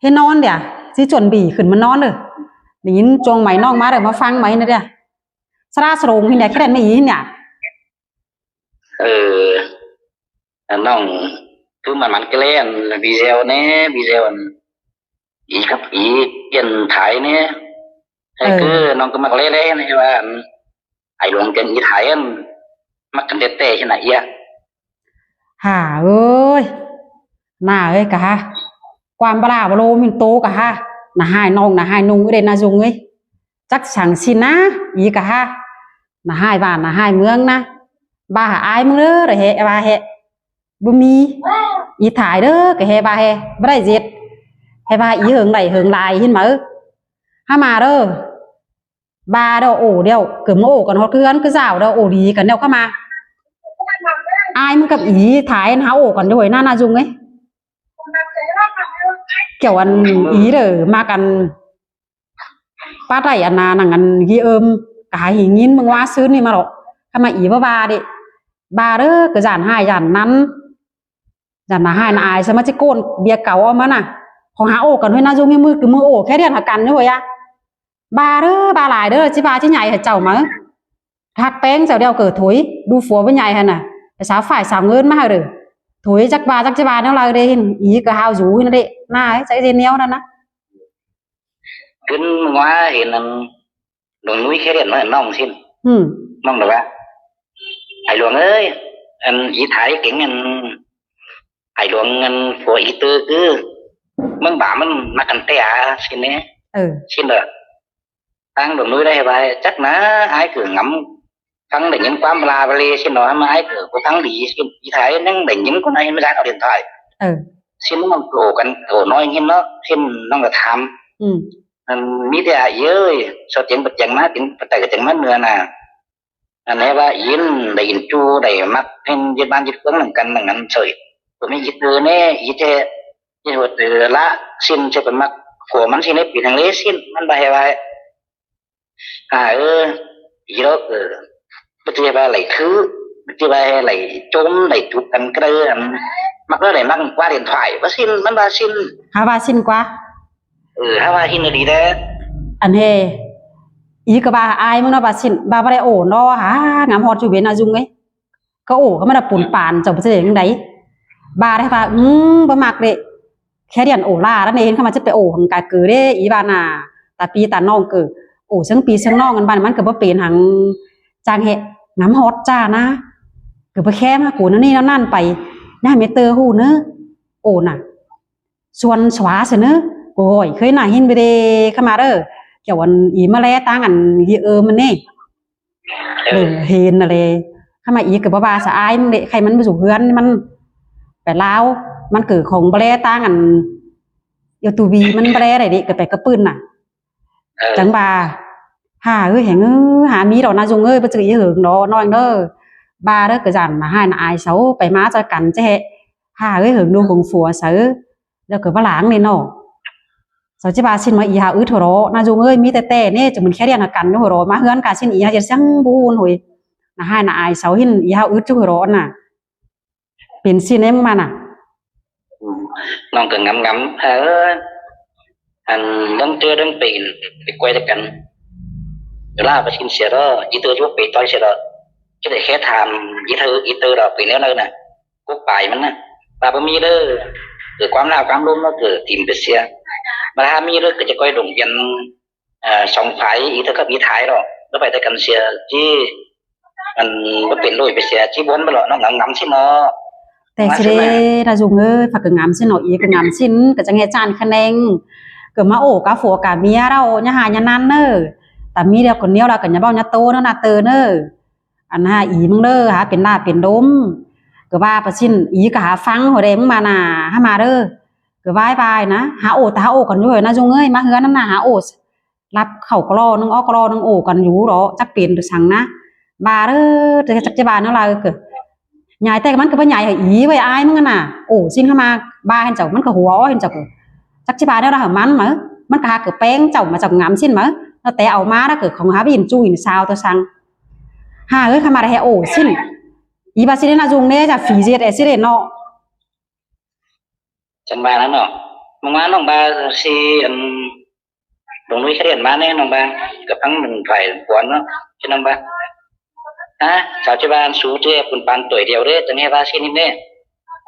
ເຮັດນອນເດ ຊິຈວນບີຂຶ້ນມານອນເດີ. ໄດ້ຍິນຈວງໄໝນ້ອງມາເດີ ມາຟັງໄໝນີ້ເດ ສະຫຼາສະຫຼົງຫັ້ນແຫຼະ ແຄ່ນັ້ນແມ່ອີຫັ້ນນະ. ເອີ ອັນນ້ອງຄືມັນມັນແກ່ແລ້ວ ບີແຊວແດ່ ບີແຊວ ອັນອີກັບອີປ່ຽນຖ່າຍແດ່. ເອີ ຄືນ້ອງກໍມັກແລ້ແດ່ໃນວ່າ ອັນ ອ້າຍຫຼວງກັບອີຖ່າຍ ອັນ ມັກກັນແຕ່ໆ ຊັ້ນນະເອີຍ. ຫາເອີຍ ໜ້າເອີຍກະຫາ ຄວາມບະຫຼ້າບະໂລມິນໂຕກະຫາ ໜ້າຮ້າຍນ້ອງ ໜ້າຮ້າຍນຸ່ງເອີຍເດ ນ້າຍຸງເອີຍ. ຈັກສັງຊິນະ ອີກະຫາ ໜ້າຮ້າຍບ້ານ ໜ້າຮ້າຍເມືອງນະ. ບາຫາອ້າຍມຶງເດີ ແຮະ ບາແຮະ ບໍ່ມີ ອີຖ່າຍເດີ ກະແຮບາແຮ ບໍ່ໄດ້ເຈັດ ແຮບາອີເຫິງໄດ້ເຫິງຫຼາຍ ເຫັນມາເອີ ຫາມາເດີ. ບາດຽວໂອດຽວ ກະມາໂອກັນຮອດເຮືອນຄືສາວດຽວ ໂອດີກັນດຽວເຂົ້າມາ. ອ້າຍມຶງກັບອີຖ່າຍຫັ້ນຫາໂອກັນໂດຍນາ ນາຍຸງເອີຍ. ກ່ຽວອັນອີເດີ ມາກັນປາໄດ້ອັນນາ ນັ່ງອັນຮີເອີມ ກະຫາຫີຍິນມຶງວ່າຊືນນີ້ມາເນາະ. ຄຳວ່າອີບໍ່ບາເດ ບາເດີ ກະຢ້ານຮ້າຍຢ້ານນັ້ນ ຢ້ານໜ້າຮ້າຍໜ້າອາຍ ສະມາຊິໂກນເບຍເກົ່າອອກມານະ. ຂອງຫາໂອກັນເຮີຍ ນາຍຸງເອີຍ ມືກະມືໂອແຄ່ດຽນຫາກັນຢູ່ເຮີຍອະ. ບາເດີ ບາຫຼາຍເດີ ຊິບາຊິໃຫຍ່ໃຫ້ເຈົ້າມາ ທັກແປ້ງເຈົ້າດຽວເກີດຖົຍ ດູຜົວບໍ່ໃຫຍ່ຫັ້ນນະ ໄປສາວຝ້າຍສາວເງິນມາໃຫ້ເດີ. ຖົຍຈັກບາຈັກຊິບາແນວໃດເດ້ ອີກະຫາວຢູ່ຫັ້ນເດ້ ນາໃຈເດແນວນັ້ນນະ. ຄືນວ່າເຫັນອັນ ຫຼວງນຸ້ຍແຄ່ດຽນມາໃຫ້ນ້ອງຊີ້ນ ອືມ ນ້ອງບອກວ່າ ອ້າຍຫຼວງເອີຍ ອັນອີຖ່າຍເກັ່ງ ອັນ ອ້າຍຫຼວງ ອັນຜົວອີເຕີຄືເມືອງບາ ມັນມັກກັນແຕ່ອາ ຊີ້ນເດ້. ເອີ ຊີ້ນເດີ ທາງຫຼວງນຸ້ຍໄດ້ວ່າ ຈັກນະ ອ້າຍຄືງຳ ຟັງໄດ້ຍິນຄວາມບະລາບະເລຊີ້ນເນາະ ມາອ້າຍກໍບໍ່ຟັງດີຊີ້ນ ອີຖ່າຍຍັງໄດ້ຍິນຄົນໃຫ້ມາຈາກເອົາຫຼຽນຖ່າຍ. ເອີ ຊີ້ນມັນໂຕກັນໂຕນ້ອຍຍິນເນາະ ຊີ້ນນ້ອງກໍຖາມ ອືມ ອັນມີແຕ່ອາເອີຍ ສອດຈຽງປັດຈຽງມາ ເປັນປັດໄຕກໍຈັ່ງມາເໜືອນະ. ອັນໃດວ່າອີນໄດ້ກິນຈູໄດ້ມັກເຮັດ ເຮັດບ້ານເຮັດເມືອງນຳກັນ ດັ່ງນັ້ນເສີຍ ບໍ່ມີອີເຕີແນ່ ອີແທ້ ອີເຕີລະ ຊີ້ນຈະໄປມັກຜົວມັນຊີ້ນ ໃນປີທາງເລຊີ້ນ ມັນບໍ່ໃຫ້ວ່າ ອາເອີ ອີດອກ ເອີ ບໍ່ຊິວ່າໄຫຼຄື ບໍ່ຊິວ່າໄຫຼຈົມໄຫຼຈູບກັນກະເດີ ອັນມັກແນວໃດມັກກວ່າຫຼຽນຖ່າຍ ວ່າຊີ້ນ ມັນວ່າຊີ້ນ ຫາວ່າຊີ້ນກວ່າ ເອີ ຫາວ່າຊີ້ນອີ່ຫຼີແດ່. ອັນເຮ ອີກະບາອາຍມຶງເນາະ ວ່າຊີ້ນ ບາບໍ່ໄດ້ໂອເນາະ ຫາງາມຮອດຢູ່ເວນນາຍຸງເອີຍ. ກະໂອກະມັນປະປຸນປານ ເຈົ້າບໍ່ຊິໄດ້ຈັ່ງໃດ ບາໄດ້ວ່າ ອືມ ບໍ່ມັກເດ້ ແຄ່ດຽນໂອລານັ້ນເອງ ຄຳວ່າຈະໄປໂອຫັ້ນກະເກີເດ້ ອີບານາ ຕາພີ່ຕານ້ອງເກີ ໂອເຊິ່ງພີ່ເຊິ່ງນ້ອງ ອັນບາດມັນກະບໍ່ເປັນຫຍັງ ຈັ່ງເຮັດ ງາມຮອດຈ້ານາ ກະບໍ່ແຄມຫາກູແນວນີ້ແນວນັ້ນໄປ ຢ່າໃຫ້ແມ່ເຕີຮູ້ເນີ ໂອນະ ຊວນສວາຊະເນີ ໂອຍ ເຄີຍໜ້າເຫັນບໍ່ເດ ຄຳວ່າເດີ ກຽວອັນອີມາແລຕາງອັນຮີເອີມັນເນ. ເອີ ເອີ ເຫັນຫັ້ນແຫຼະ ຄຳວ່າອີກະບໍ່ວ່າສະອາຍ ເລະ ໃຄມັນບໍ່ຢູ່ເຮືອນ ມັນໄປລາວ ມັນເກີດຂອງບໍ່ແລຕາງອັນ ເອີ ຕູວີມັນບໍ່ແລໄດ້ເດ ກະໄປກະປຶ້ນນະ. ເອີ ຈັ່ງວ່າ ຫາເອີຍ ແຮງເອີຍ ຫາມີດອກນາຍຸງເອີຍ ບໍ່ຈື່ອີເຫິງດອກນ້ອງເດີ ບາເດີ ກະຢ້ານໜ້າຮ້າຍໜ້າອາຍເຊົາ ໄປມາຈາກກັນແຈະ ຫາເອີຍ ເຫິງດູຂອງຜົວເຊົາ ແລ້ວກະວ່າຫຼາງນີ້ເນາະ ເຈົ້າຊິວ່າຊິມາອີຫາອຶດຫົວເລາະ ນາຍຸງເອີຍ ມີແຕ່ແຕ່ເນ ຈະມັນແຄ່ດຽນຫາກັນຢູ່ຫົວເລາະ ມາເຮືອນກະຊິນອີຫາເຮັດສັງບຸນໂຫຍ ໜ້າຮ້າຍໜ້າອາຍເຊົາ ເຫັນອີຫາອຶດຢູ່ຫົວເລາະນະ ເປັນຊິເນມມານະ. ອືມ ນ້ອງກະງຳໆ ເອີ ອັນເລື່ອງເທື່ອເລື່ອງປີ ໄປກ່ອຍແຕ່ກັນ ເວລາປະຊິນເສຍເດີ ອີເຕີຢູ່ໄປຕ່ອຍເສຍເດີ ຈະໄດ້ແຄ່ຖາມອີເຕີ ອີເຕີດອກ ເປັນແນວໃດນະ ກົກປາຍມັນນະ ວ່າບໍ່ມີເດີ ເກີດຄວາມລາວຄວາມລົມແລ້ວເກີດຖິ້ມໄປເສຍ ບັດຖ້າມີເດີ ກະຈະຄ່ອຍດົງປ່ຽນ ເອີ ສອງຝ່າຍ ອີເຕີກັບອີຖ່າຍເນາະ ແລ້ວໄປແຕ່ກັນເສຍ ຈີ່ ມັນບໍ່ເປັນໂດຍໄປເສຍ ຈີ່ບ່ອນບໍ່ເລາະ ນ້ອງງຳໆຊິເນາະ ແຕ່ຊິເດ ນາຍຸງເອີຍ ຝາກກະງາມຊິເນາະ ອີກະງາມຊິນ ກະຈະແງ່ຈານຂະແໜງ ກະມາໂອກະຜົວກະເມຍເຮົາ ຢ່າຫາຢ່ານັ້ນເນີ ຕາມີດຽວກະໜຽວລະ ກະຢ່າເວົ້າຢ່າໂຕເນີ ນາເຕີເນີ. ອັນຫາອີມຶງເດີ ຫາເປັນລາເປັນດົມ ກະວ່າປະຊິນ ອີກະຫາຟັງຫົວແດງມານາ ຫາມາເດີ ກະວາຍວາຍນະ ຫາໂອ ຕາຫາໂອກັນຢູ່ເຮີຍ ນາຍຸງເອີຍ ມາເຮືອນນັ້ນນະ ຫາໂອ ລັບເຂົ້າກະລໍໜຶ່ງອອກກະລໍໜຶ່ງ ໂອກັນຢູ່ເດາະ ຈັກເປັນໄປສັງນະ ບາເດີ ຈັກຈະບານຳລາວເກີ ຍາຍແຕ່ມັນກະບໍ່ຍາຍ ອີເວີຍ ອາຍມຶງຫັ້ນນະ ໂອຊິນເຂົ້າມາ ບາຫັ້ນເຈົ້າ ມັນກະຫົວເຫັນເຈົ້າ ຈັກຊິບາແນວໃດ ມັນມາ ມັນກະຫາກະແປງເຈົ້າມາ ເຈົ້າງາມຊິນມາ ແລ້ວແຕ່ເອົາມາ ແລ້ວກະຂອງຫາໄປກິນຈູ້ກິນຊາວຕົວະສັງ ຫາເອີຍ ຄຳມາແທ້ໂອຊິນ ອີບາຊິເດນາຈຸງເນຈະຟີເຈັດແອຊິເດເນາະ ຈັ່ງວ່ານັ້ນເນາະ ມານ້ອງບາຊິອັນ ລົງລຸຍຄະເດນມາແນ່ນ້ອງບາ ກະພັງໜຶ່ງໄຜກວນເນາະ ເຈົ້ານ້ອງບາ. ຮະ ສາວເຈບານ ສູເຈປຸນປານຕົວດຽວເດ້ ຈັ່ງໃຫ້ວ່າຊິນນີ້ແນ່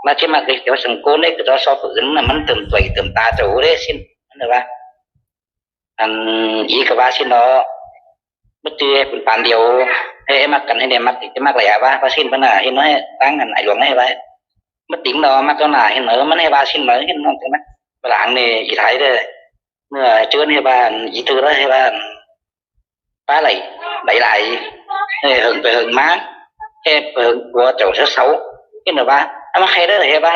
ມາເຈມັກເດ ແຕ່ວ່າສັງໂກນເດ້ ກະຊອບອື່ນນະ ມັນເຕີມຕົວເຕີມຕາເຈົ້າເດ້ຊິນ ມັນວ່າ ອັນ ອີກະວ່າຊິນເນາະ ມາເຈປຸນປານດຽວ ໃຫ້ມັກກັນ ໃຫ້ໄດ້ມັກ ຈະມັກຫຼາຍວ່າ ວ່າຊິນບັນນາ ເຫັນໃຫ້ຕັ້ງອັນໄອຫຼວງໃຫ້ວ່າ ມາຕິງເນາະ ມັກກັນນາ ເຫັນເອີ ມັນໃຫ້ວ່າຊິນເນາະ ເຫັນນ້ອງຈັ່ງນະ ບາງນີ້ອີໄທເດ້ ເມື່ອເຈີນໃຫ້ວ່າອີເຕີເດ້ ໃຫ້ວ່າ ປາໄຫຼ ໄຫຼຫຼາຍ ເອີ ເຫິງໄປເຫິງມາ ແຄ່ເພິ່ນກົວເຈົ້າເຊົາ ເຫັນວ່າ ເອົາມາໃຫ້ເດີ ໃຫ້ວ່າ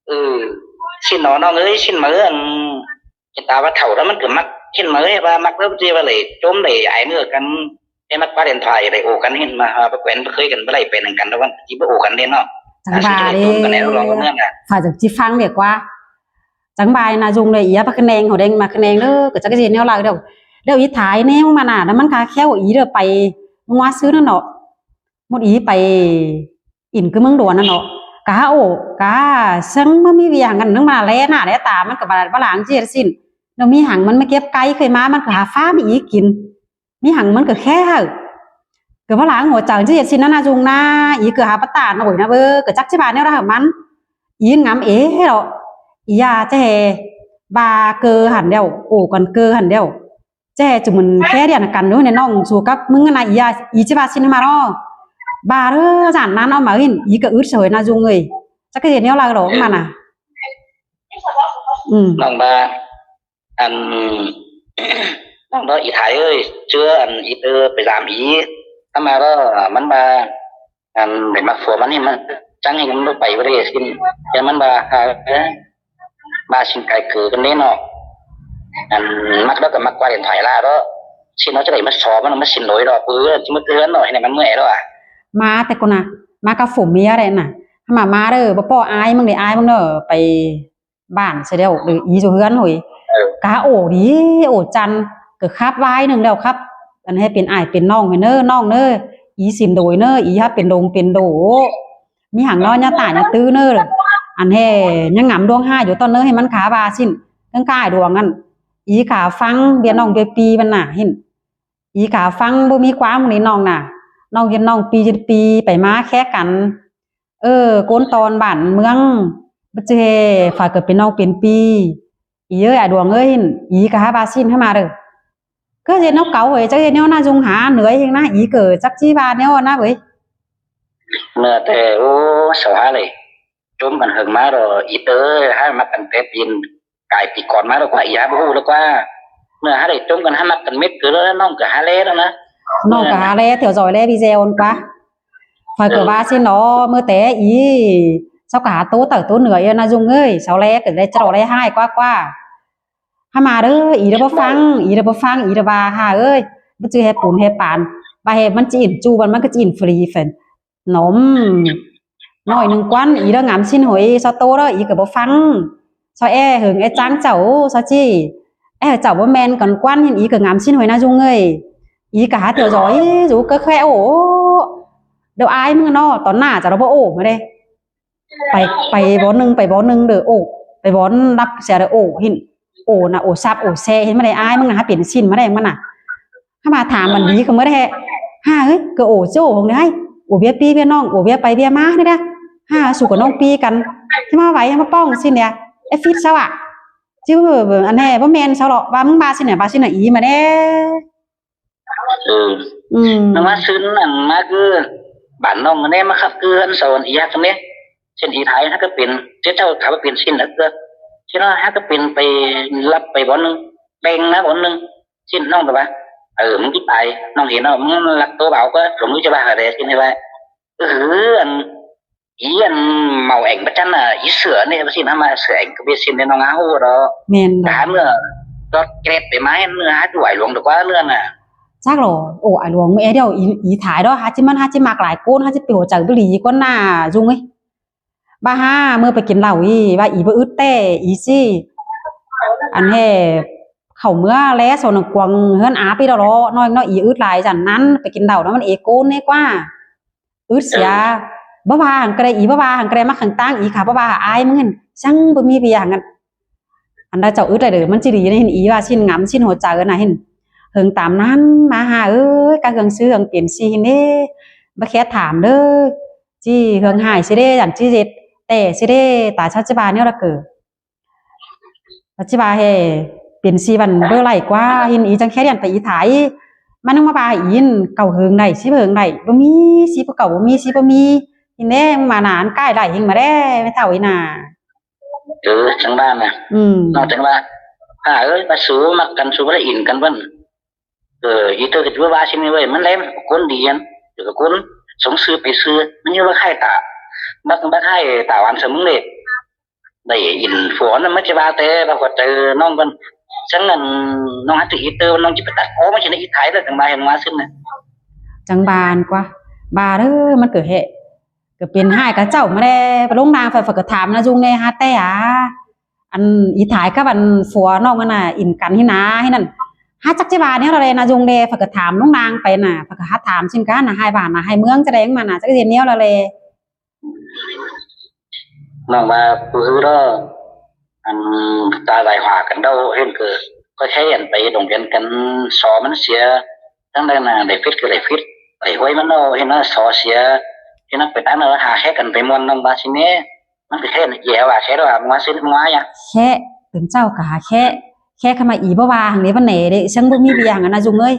ເອີ ຊິນເນາະນ້ອງເອີຍ ຊິນມາເອີຍ ອັນ ເຫັນຕາວ່າເຖົ້າແລ້ວມັນກໍມັກ ເຫັນມາເອີຍ ວ່າມັກແລ້ວຊິວ່າໄຫຼຈົມໄຫຼອາຍເນື້ອກັນ ໃຫ້ມັກປາເດັນພາຍໄດ້ໂອກັນ ເຫັນມາຫາປະແກວນບໍ່ເຄີຍກັນ ບໍ່ໄດ້ໄປນຳກັນ ແລ້ວມັນຊິບໍ່ໂອກັນເດ້ເນາະ ຈັ່ງວ່າເດ້ ລອງເມືອງນະ ໃຜຈະຊິຟັງເດກວ່າ ຈັ່ງວ່ານະ ຍຸງເດີ ອີພາກະແນງເຮົາແດງມາຄະແນງເດີ ກະຈັກຊິເຮັດແນວລາວເດີ ແລ້ວອີຖ່າຍແນວມານະ ແລ້ວມັນກະແຂ້ວອີເດີໄປ ມື້ວານຊືນນັ້ນເນາະ ໝົດອີໄປອິນຄືເມືອງດວນນັ້ນເນາະ ກະຫາໂອ ກະຫາເຊິ່ງບໍ່ມີວຽກຫຍັງກັນ ເຊິ່ງມາແລໜ້າແລຕາ ມັນກະບາດບາຫຼາງເຈດສິນ ແລ້ວມີຫຍັງມັນມາເກັບໄກ່ເຄີຍມາ ມັນກະຫາຟ້າມາອີກິນ ມີຫຍັງມັນກະແຄ່ ກະພະລາງຫົວໃຈຊິເຮັດຊິນນະນາຈຸງນາ ອີກະຫາປະຕານໂອຍນະເວີ ກະຈັກຊິວ່າແນວໃດມັນ ອີງາມເອເນາະ ອີຢາແຈບາເກີຫັ້ນແລ້ວ ໂອກັນເກີຫັ້ນແລ້ວ ແຈຈຸມັນແຄ່ດຽນກັນຢູ່ໃນນ້ອງສູ່ກັບມຶງນະ ອີຢາ ອີຊິວ່າຊິນມາເນາະ ບາເດີ ຈານນັ້ນເອົາມາເຫັນ ອີກະອຶດເສີຍນາຈຸງເອີຍ ຈັກກະເຮັດແນວໃດດອກມັນນະ ອືມ ນ້ອງບາ ອັນ ນ້ອງດອກອີໄທເອີຍ ເຈື່ອອັນອີເຕີໄປຕາມອີ ທຳມາແລ້ວມັນວ່າ ອັນໄປມັກຜົວມັນນີ້ ມັນຈັ່ງໃຫ້ມັນບໍ່ໄປບໍ່ໄດ້ຊິນ ແຕ່ມັນວ່າ ເອີ ວ່າຊິນກາຍຄືກັນເດ້ເນາະ ອັນມັກແລ້ວກໍມັກກວ່າເຫັນໄຜລາເນາະ ຊິນເຮົາຈະໄດ້ມາຊອມມັນ ມາຊິນໂດຍດອກ ເອີ ຊິມາເຕືອນເນາະ ໃຫ້ມັນເມື່ອຍແລ້ວອະ ມາແຕ່ກ່ອນນະ ມາກັບຜົວເມຍໄດ້ນະ ມາ ມາເດີ ບໍ່ພໍອາຍມຶງເດ້ ອາຍມຶງເດີ ໄປ ບ້ານຊະແລ້ວ ຫຼື ອີຢູ່ເຮືອນໂຫຍ ກະໂອດີ ໂອຈັນ ກະຂັບວາຍໜຶ່ງແລ້ວ ຂັບ ອັນໃຫ້ເປັນອ້າຍເປັນນ້ອງໃຫ້ເນີ ນ້ອງເນີ ອີຊິນໂດຍເນີ ອີຮັບເປັນດົງເປັນໂດ ມີຫຍັງເນາະ ຍາຕາຍາຕື້ເນີ ອັນແຮ່ຍັງງາມດວງຫ້າຢູ່ຕອນເນີ ໃຫ້ມັນຂາວາຊິນ ເຖິງຂາດວງນັ້ນ ອີຂາຟັງເບຍນ້ອງເບຍປີມັນນະ ເຫັນ ອີກະຟັງບໍ່ມີຄວາມນີ້ນ້ອງນະ ນ້ອງເຫັນນ້ອງປີຈົນປີໄປມາແຄກັນ ເອີ ໂກນຕອນບ້ານເມືອງ ບໍ່ເຈ ຝາກເກີດເປັນນ້ອງເປັນປີ ອີເອີຍ ອາດວງເອີຍ ອີກະຫາບາຊິນໃຫ້ມາເດີ ກະເຮັດນຳເຂົາເວີຍ ຈັກເຮັດແນວນາຈຸງຫາເໜືອເອງນະ ອີເກີດຈັກຊິວ່າແນວນະເວີຍ ເມື່ອແຕ່ ໂອ້ ສາວຫາເລີຍ ຈົມກັນເຫິງມາດອກ ອີເຕີ ຫາມັກກັນແຕ່ປີນ ກາຍປີກ່ອນມາແລ້ວກວ່າ ອີຫາບໍ່ຮູ້ແລ້ວກວ່າ ເມື່ອຫາໄດ້ຈົມກັນ ຫາມັກກັນເມັດເກີດແລ້ວ ນ້ອງກໍຫາແລແລ້ວນະ ນ້ອງກໍຫາແລ ແຖວຈອຍແລ ພີ່ແຊວນກວ່າ ຂ້ອຍກໍວ່າຊິເນາະ ເມື່ອແຕ່ອີ ເຈົ້າກໍຫາໂຕເຕີໂຕເໜືອອີນະ ຍຸງເອີຍ ເຊົາແລກໍໄດ້ເຈົ້າໄດ້ຫາຍກວ່າ ກວ່າ ຫາມາເດີ ອີເດີບໍ່ຟັງ ອີເດີບໍ່ຟັງ ອີເດີວ່າ ຫາເອີຍ ບໍ່ຈື່ແຮປູນແຮປານ ວ່າແຮມັນຈີນຈູມັນ ມັນກໍຈີນຟຣີ ແຟນ ໜົມ ໜ້ອຍໜຶ່ງກວັນ ອີເດີງາມຊິນໂຫຍ ຊາໂຕເດີ ອີກໍບໍ່ຟັງ ຊາແອເຫິງແອຈ້າງເຈົ້າ ຊາຈີ ແອເຈົ້າບໍ່ແມ່ນກັນກວັນ ເຫັນອີກໍງາມຊິນໂຫຍນາ ຈຸງເອີຍ ອີກໍຫາແຕ່ຢອຍ ຈຸກໍແຄ່ໂອ ດຽວອາຍມຶງເນາະ ຕອນໜ້າຈະລະບໍ່ໂອມາເດ້ ໄປ ໄປບ່ອນໜຶ່ງ ໄປບ່ອນໜຶ່ງເດີ ໂອ ໄປບ່ອນນັບເສຍເດີ ໂອ ເຫັນ ໂອນະ ໂອຊັບ ໂອແຊ ເຫັນມາໄດ້ ອາຍມຶງນະ ຫາເປັນຊິນມາໄດ້ມັນນະ ຫາມາຖາມມັນດີກໍເໝິດແທ້ ຫາເອີຍ ກໍໂອໂຈ້ຂອງເດ ໂອເບຍປີເບຍນ້ອງ ໂອເບຍໄປເບຍມາເດ ຫາສູ່ກັບນ້ອງປີກັນ ຊິມາໄຫວ ມາປ້ອງຊິນເດ ແອຟິດຊະວະ ຊິ ອັນແທ້ ບໍ່ແມ່ນຊະເລາະ ວ່າມຶງວ່າຊິນນະ ວ່າຊິນນະ ອີມາແດ່ ເອີ ອືມ ມາຊືນນັ້ນມາຄື ບ້ານນ້ອງແນ່ ມາຂັບເກືອນສອນອີຫຍັງແນ່ ເຊັ່ນອີໄທຫາກໍເປັນ ເຈົ້າ ເຈົ້າກໍເປັນຊິນນະ ເທື່ອ ຊິເນາະ ຫາກໍເປັນໄປລັບໄປບ່ອນໜຶ່ງ ແບ່ງນະບ່ອນໜຶ່ງ ຊິນນ້ອງແບບວ່າ ເອີ ມຶງຊິຕາຍ ນ້ອງເຫັນເນາະ ມຶງລັກໂຕເບົາກໍ ສົມມຸດຈະວ່າຫາແດ່ຊິນໃຫ້ວ່າ ເອີ ອັນ ອີອັນເມົາແອງປະຈັນນະ ອີເສືອນີ້ວ່າຊິນ ຫາມາເສືອແອງກໍເປັນຊິນໃນນ້ອງຫາຮູ້ດອກ ແມ່ນດອກ ຫາເນື້ອດອດແກຣດໄປມາ ເນື້ອຫາດວຍຫຼວງດອກວ່າເນື້ອນະ ຈັກຫຼໍ ໂອ ອາຫຼວງແອດຽວ ອີ ອີຖ່າຍດອກ ຫາຈິມັນ ຫາຈິມັກຫຼາຍໂກນ ຫາຈິໄປຫົວໃຈບໍ່ຫຼີກ່ອນນາ ຈຸງເອີຍ ບາຫາເມື່ອໄປກິນເຫຼົ້າອີ ວ່າອີບໍ່ອຶດແຕ່ ອີຊິ ອັນແຮ່ເຂົ້າເມືອແລສອນກວາງເຮືອນອາປີດອລນ້ອຍເນາະ ອີອຶດຫຼາຍຈັ່ງນັ້ນ ໄປກິນເຫຼົ້ານຳມັນເອໂກນເນກວ່າ ອຶດເສຍ ເອີ ບໍ່ວ່າຫັ້ນກໍໄດ້ ອີບໍ່ວ່າຫັ້ນກໍໄດ້ ມັກຂ້າງຕ່າງ ອີຂ້າບໍ່ວ່າອາຍມຶງຫັ້ນ ຈັ່ງບໍ່ມີວຽກຫັ້ນ ອັນໃດເຈົ້າອຶດໄດ້ເດີ ມັນຊິດີໃນຫັ້ນ ອີວ່າຊິນງຳຊິນຫົວໃຈນະຫັ້ນ ເຫິງຕາມນັ້ນມາຫາເອີຍ ກະເຮືອງຊື້ເຮືອງເປັນຊິຫັ້ນເດ້ ບໍ່ແຄ່ຖາມເດີ ຊິເຮືອງຫາຍຊິເດ້ ອັນຊິເຮັດແຕ່ຊິເດ້ ຕາຍຊາດຊິບາແນວລະເກີ ປັດຈຸບັນເຮ ເປັນຊີວັນເບີໄຫຼກວ່າ ເຫັນອີຈັງແຄ່ດຽນໄປອີໄທ ມັນຍັງມາວ່າອີນເກົ່າເຫິງໄດ໋ ຊີບເຫິງໄດ໋ ບໍ່ມີ ຊີບເກົ່າບໍ່ມີ ຊີບໍ່ມີ ອີແນ່ມານານກາຍໄດ້ເຮັງມາແດ່ ແມ່ເຖົ້າອີນາ. ເອີ ຈັ່ງວ່ານະ ອືມ ນ້ອງຈັ່ງວ່າ ຫາເອີຍ ວ່າສູມັກກັນ ສູບໍ່ໄດ້ອີນກັນເພິ່ນ ເອີ ອີເຕີກໍຊິວ່າຊິນີ້ເວີຍ ມັນແຫຼມຄົນດີຫັ້ນ ເອີ ຄົນສົມຊື່ໄປຊື່ ມັນຢູ່ວ່າໃຄຕາ ບັກ ບັກໃຄຕາຫວານສະມຶງເດ້ ໄດ້ອີນຜົວນະ ມັນຊິວ່າແຕ່ວ່າຫົວໃຈນ້ອງເພິ່ນ ຊັ້ນນັ້ນ ນ້ອງຫາຖືອີເຕີ ນ້ອງຊິໄປຕັດຄໍມັນຊິໄດ້ອີໄທເດີ ຈັ່ງວ່າເຫັນວ່າຊຶ້ນນະ ຈັ່ງບານກວ່າ ບາເດີ ມັນກໍເຮັດ ກໍເປັນຮ້າຍກັບເຈົ້າມາແດ່ ໄປລົງນາງ ຂ້ອຍກໍຖາມນາຍຸງແດ່ ຫາແຕ່ ອາ ອັນອີໄທກັບອັນຜົວນ້ອງຫັ້ນນະ ອີນກັນຫັ້ນນາ ຫັ້ນນັ້ນ ຫາຈັກຊິວ່າແນວໃດນາຍຸງແດ່ ຂ້ອຍກໍຖາມລົງນາງໄປນະ ຂ້ອຍກໍຫາຖາມຊິນກັນນະ ຮ້າຍບ້ານນະ ຮ້າຍເມືອງຈະໄດ້ມານະ ຈັກຊິເຮັດແນວໃດແລ. ນ້ອງວ່າຜູ້ຮືດອກ ອັນຕາໄຫຼຫວາກັນເດົາ ເຫັນຄືຂ້ອຍແຄ່ອັນໄປໂຮງຮຽນກັນ ສໍມັນເສຍ ທັງນັ້ນນະ ໄດ້ຜິດກໍໄດ້ຜິດ ໄປຫ້ວຍມັນເອົາ ເຫັນວ່າສໍເສຍ ເຫັນວ່າໄປຕານເອົາ ຫາແຄ່ກັນໄປມ່ວນ ນ້ອງວ່າຊິແນ່ ມັນກໍແຄ່ແຍ່ວ່າແຄ່ວ່າ ມັນວ່າຊິມັນວ່າຫຍັງ ແຄ່ຕື່ນເຊົ້າກໍຫາແຄ່ ແຄ່ຄຳວ່າອີບໍ່ວ່າຫັ້ນເດ້ ມັນແນ່ເດ້ ເຊິ່ງບໍ່ມີເບ້ຍຫັ້ນນະ ຈຸງເອີຍ.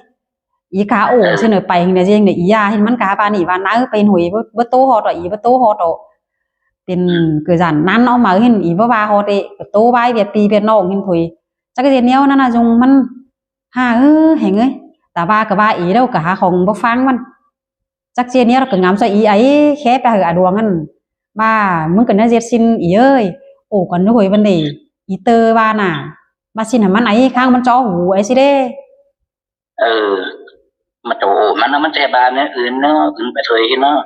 ອີກາໂອ ເອີ ຊິເໜີໄປຫັ້ນນະ ຈັ່ງໃດອີຢ່າ ເຫັນມັນກະວ່ານີ້ວ່ານາ ໄປເຫັນຫວຍ ບໍ່ ບໍ່ໂຕຮອດດອກ ອີບໍ່ໂຕຮອດດອກ ເປັນ ອືມ ຄືຈັ່ງນັ້ນເອົາມາ ເຫັນອີບໍ່ວ່າຮອດເດ ກໍໂຕໄວ້ເວຍປີເວຍນ້ອງ ເຫັນຖອຍ ຈັກເຮັດແນວນັ້ນນະ ຈຸງມັນ ຫາເອີຍ ແຮງເອີຍ ຕາວ່າກໍວ່າອີແລ້ວ ກໍຫາຂອງບໍ່ຟັງມັນ ຈັກຊິເຮັດແນວ ກໍງາມໃສ່ອີໄອ ແຄ່ໄປຫາອາດວງຫັ້ນ ວ່າ ມຶງກໍນະເຈັດຊິນອີເອີຍ ໂອກັນໂຫຍບັນເດ ອີເຕີວ່ານະ ວ່າຊິນໃຫ້ມັນໄອ ຄ້າງມັນຈໍ້ຫູໄອຊິເດ. ເອີ ມາໂຕໂອມັນນະ ມັນແຕ່ບານແນວອື່ນເນາະ ອື່ນໄປເທີຍເນາະ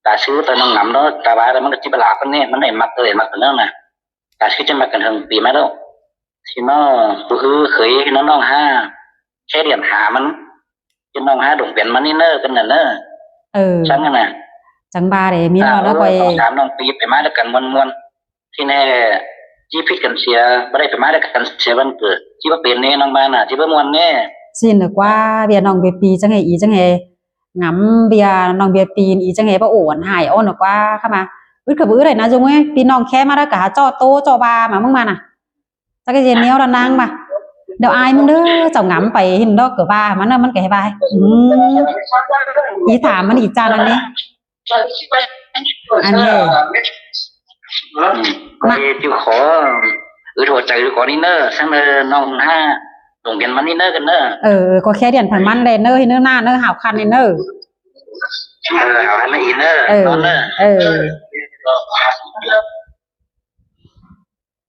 ກາຊື້ຕອນນ້ອງງຳເນາະ ກາວ່າແລ້ວມັນກໍຈິບລາຄົນນີ້ ມັນໄດ້ມັກເອີຍ ມັກກັນເນາະນະ ກາຊື້ຈະມັກກັນເຖິງປີມາໂລດ ຊິມາບໍ່ຄືເຄີຍເນາະ ນ້ອງຫາ ແຄ່ດຽນຫາມັນ ຈະນ້ອງຫາດົງເປັນມັນນີ້ເນີ ກັນນັ້ນເນີ ເອີ ຈັ່ງນັ້ນນະ ຈັ່ງບາເດ ມີເນາະ ແລ້ວຂ້ອຍ ເອີ ສອງສາມນ້ອງປີໄປມາດ້ວຍກັນມ່ວນໆ ທີ່ແນ່ ຊິຜິດກັນເສຍ ບໍ່ໄດ້ໄປມາດ້ວຍກັນເສຍວັນເກີດ ຊິບໍ່ເປັນແນ່ ນ້ອງບ້ານນະ ຊິບໍ່ມ່ວນແນ່ ຊິນກວ່າ ເບ້ຍນ້ອງເບ້ຍປີ ຈັ່ງໃຫ້ອີ ຈັ່ງໃຫ້ງຳເບ້ຍນ້ອງເບ້ຍປີ ອີ ຈັ່ງໃຫ້ບໍ່ໂອນຫາຍ ໂອນກວ່າ ຄຳວ່າ ອຶດກໍບໍ່ອຶດໄດ້ນະ ຈຸງເອີຍ ພີ່ນ້ອງແຄ່ມາແລ້ວກໍຫາເຈາະໂຕເຈາະບາມາ ມຶງມານະ ຈັກເຮັດແນວລະນາງວ່າ ດຽວອາຍມຶງເດີ ເຈົ້າງຳໄປ ເຫັນດອກກໍວ່າມັນນະ ມັນກໍໃຫ້ວ່າ ອືມ ອີຖາມມັນອີກຈານອັນນີ້ ອັນນີ້ ອືມ ມາ ຂ້ອຍຊິຂໍ ອື ໂທໃຈກ່ອນນີ້ເນີ ຊັ້ນເດີ ນ້ອງຫາ ລົງກັນມານີ້ເນີ ກັນເນີ ເອີ ເອີ ກໍແຄ່ດຽນໄປມັນແລະເນີ ເນີໜ້າເນີ ຫາວຄັນນີ້ເນີ ເອີ ຫາວຄັນນີ້ເນີ ເອີ ນອນເນີ ເອີ.